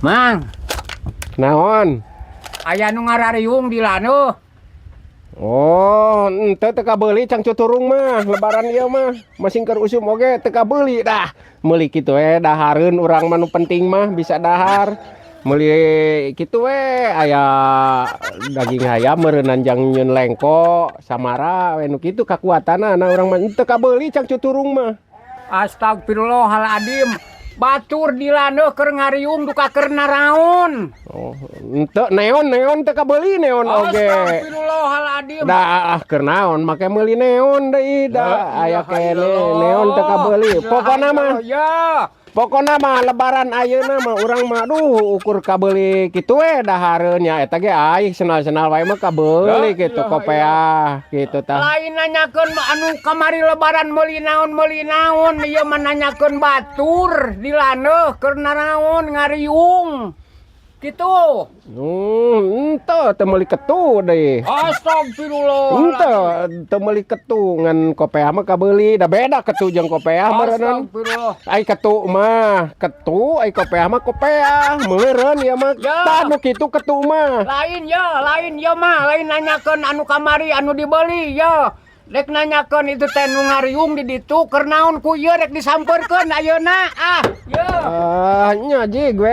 Mang, Naon? Aya nu ngarariung di laneuh. Oh, ente teu kabeuli cangcuturung mah lebaran ieu mah. Masing keur usum oge teu kabeuli dah. Meuli kitu we dahareun urang mah, nu penting mah bisa dahar. Meuli kitu we aya daging hayam meureunnan jang nyieun lengko samara we nu kitu kakuatanna urang mah teu kabeuli cangcuturung mah. Astagfirullahaladzim. Batur di laneuh keur ngariung duka keur naraon. Oh, ente neon neon teu kabeuli neon oge. Astagfirullahaladzim. Da ah keur naon make meuli neon deui da aya kene neon teu kabeuli. Pokona mah pokona mah lebaran ayeuna mah urang mah aduh ukur kabeuli kitu we dahareun nya eta ge ai senal-senal wae mah kabeuli kitu kopeah kitu tah. Lain nanyakeun anu kamari lebaran meuli naon, ieu mah nanyakeun batur di laneuh keur naraon ngariung. Kitu. Henteu teu meuli ketu deui. Astagfirullah. Henteu teu meuli ketu ngan kopeah mah kabeuli da beda ketu jeung kopeah meureunnan. Astagfirullah. Ai ketu mah ketu, ai kopeah mah kopeah meureun ieu mah. Ya. Tah nu kitu ketu mah. Lain ya, lain ya mah, lain nanyakeun anu kamari anu dibeli ya. Rek nanyakeun itu teh nu ngariung di ditu keur naon ku ieu rek disampeurkeun ayeuna ah. Ya. Ah, nya ji gue.